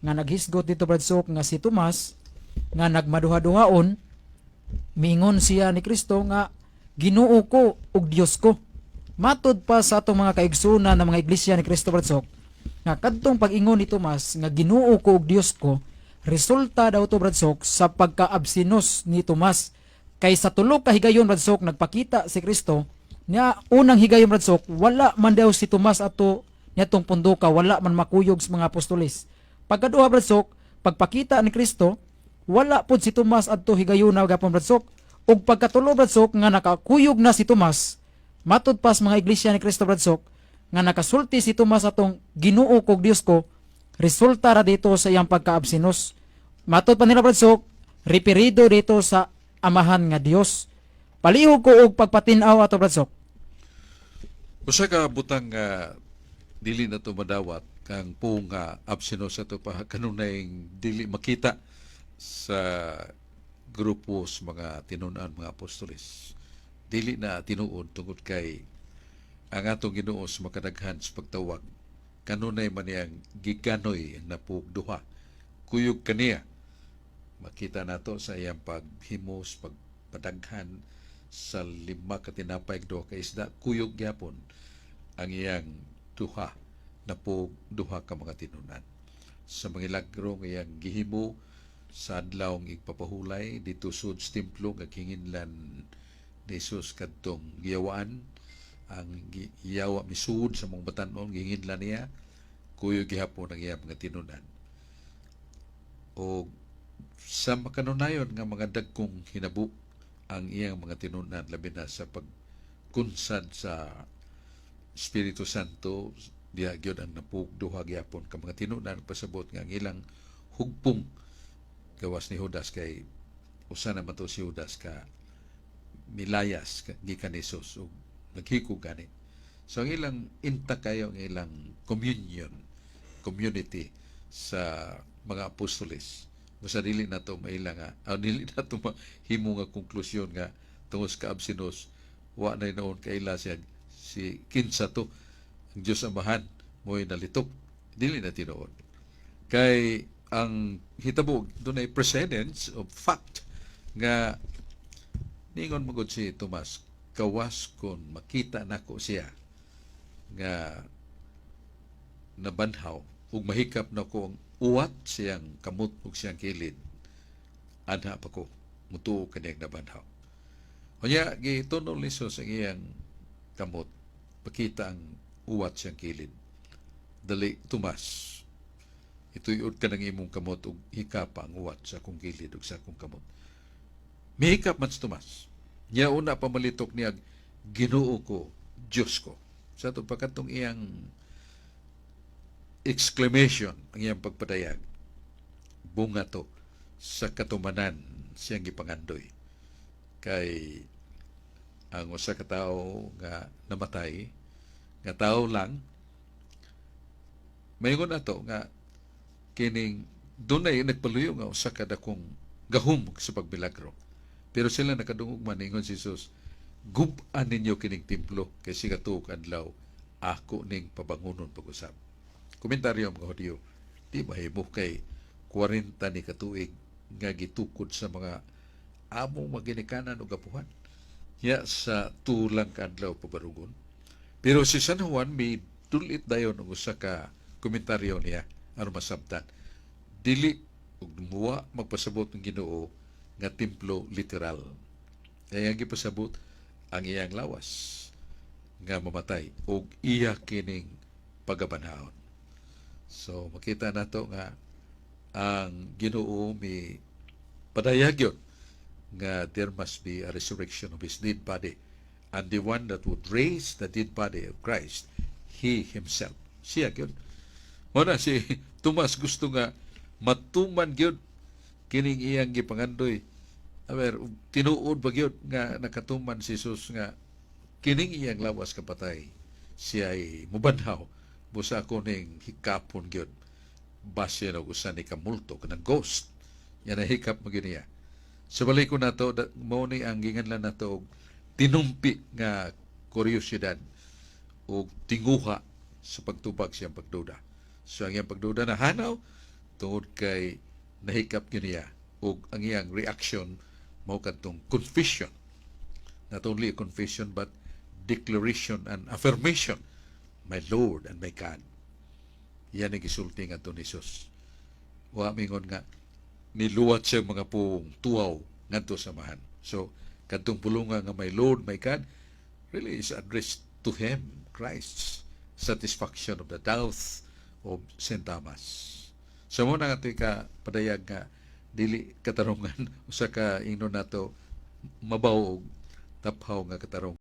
Nga naghisgot dito, Brad Sok, nga si Tomas nga nagmaduha-duhaon, miingon siya ni Kristo nga "Ginoo ko ug Dios ko." Matod pa sa atong mga kaigsunan ng mga iglesia ni Kristo, Brad Sok, nga kadtong pag-ingon ni Tomas nga "Ginoo ko ug Dios ko," resulta daw to, Brad Sok, sa pagkaabsinos ni Tomas, kay sa tulo ka higayon, Brad Sok, nagpakita si Kristo niya. Unang higayon, Brad Sok, wala man daw si Tomas ato niadtong pundoka, wala man makuyog sa mga apostoles. Pagkaduha, Brad Sok, pagpakita ni Kristo, wala pod si Tomas adto higayuna gapon, Brad Sok. Ug pagkatulo, Brad Sok, nga nakakuyog na si Tomas, matud pa sa mga iglesia ni Kristo, Brad Sok, nga nakasulti si Tomas atong "Ginoo ko, Dios ko," resulta ra dito sa iyang pagkaabsinos. Matud pa nila, Brad Sok, referido dito sa Amahan nga Dios. Palihog ko og pagpatin-aw ato, Brad Sok. Usa ka butang nga dili na to madawat kang pung nga absinos ato pa kanunay dili makita sa grupo sa mga tinunan, mga apostoles. Dili na tinuod tungod kay ang atong Ginoo sa makadaghan sa pagtawag, kanunay man niyang giganoy ang napuog duha. Kuyog kaniya. Makita nato sa iyang paghimos, pagpadaghan sa lima ka tinapay ug duha ka isda, kuyog gyapon ang iyang duha napuog duha ka mga tinunan. Sa mga milagro nga iyang gihimo sa adlaw ng igpapahulay dito sud sa templo nga kinginlan ni Jesus kadtong giyawaan, ang giyawa misuod sa mga batan-on, gihinginlan niya, kuyog gihapon ang iyang mga tinunan. O sa makanunayon nga mga dagkong hinabo ang iyang mga tinunan, labi na sa pagkunsad sa Espiritu Santo, diha gyud ang napuog duha gyapon ka mga tinunan, pasabot nga ang ilang hugpong gawas ni Judas, kay usa naman to si Judas ka milayas gikan ni Jesus ug naghikog gani. So ang ilang intact kayo ang ilang communion, community sa mga apostoles. Basta dili na to maila nga, dili na to mahimo nga konklusyon nga tungod sa kaabsinos, wa na noon kaila siya si kinsa to, ang Diyos Amahan mo'y nalitok. Dili na tinuod. Kay ang hitabo, dunay precedence of fact nga ningon magod si Tomas, "Gawas kon makita nako siya nga nabanhaw ug mahikap nako ang uwat siyang kamot ug siyang kilid, anha pa ko mutuo kaniyang nabanhaw." Unya gitunol ni Jesus ang iyang kamot, pakita ang uwat siyang kilid. "Dali, Tomas, ituyod ka ng imong kamot ug hikapa ang uwat sa akong kilid ug sa akong kamot." Mihikap man si Tomas. Nya una pa malitok niya, "Ginoo ko, Diyos ko." Sa ato pagkatong iyang exclamation, ang iyang pagpadayag, bunga to sa katumanan siyang gipangandoy. Kay ang usa ka tawo nga namatay, nga tao lang, mayngon ato nga kining dunay nagpaluyo nga usa ka dakong gahom sa pagmilagro. Pero sila nakadungog man, ingon si Jesus, "Gub-an ninyo kining templo kay siga tuo ka adlaw ako ning pabangunon pag-usab." Komentaryo ang mga Hudyo, di mahimo kay 40 ni katuig nga gitukod sa mga among maginikanan o gapuhan. Ya sa tulang ka adlaw pabarugon. Pero si San Juan may dulit dayon og usa ka komentaryo niya aron masabtan. Dili ug muwa magpasabot ng Ginoo nga templo literal. Kaya ang gipasabot ang iyang lawas nga mamatay ug iya kining pagabanhaon. So makita nato nga ang Ginoo mi padayag yun nga there must be a resurrection of his dead body, and the one that would raise the dead body of Christ, he himself siya gyud. Mao na si Tomas gusto nga matuman gyud kining iyang gipangandoy. Aber tinuod ba gyud nga nakatuman si Jesus nga kining iyang lawas kapatay siya ay mubanhaw, busa ako ning hikapon gyud base og usa ni kamulto, kanang ghost yan, hikap mo gyud niya. Sa balik ko nato, mao ni ang ginganlan nato og tinumpi nga kuryosidad o tinguha sa pagtubag siyang pagduda. So ang iyang pagduda na hanaw. Tungod kay nahikap gyud niya ug ang iyang reaction mao kadtong confession. Not only a confession but declaration and affirmation, "My Lord and my God." Yan ang gisulti ngadto ni Jesus. Wa mingon nga niluwat siya mga puong tuaw ngadto sa Amahan. So, kadtong pulunga nga "My Lord, my God" really is addressed to him, Christ's satisfaction of the doubts of St. Thomas. So mao na nga ka padayag nga dili katarungan, usa ka ingnon nato mabaw og taphaw nga katarungan.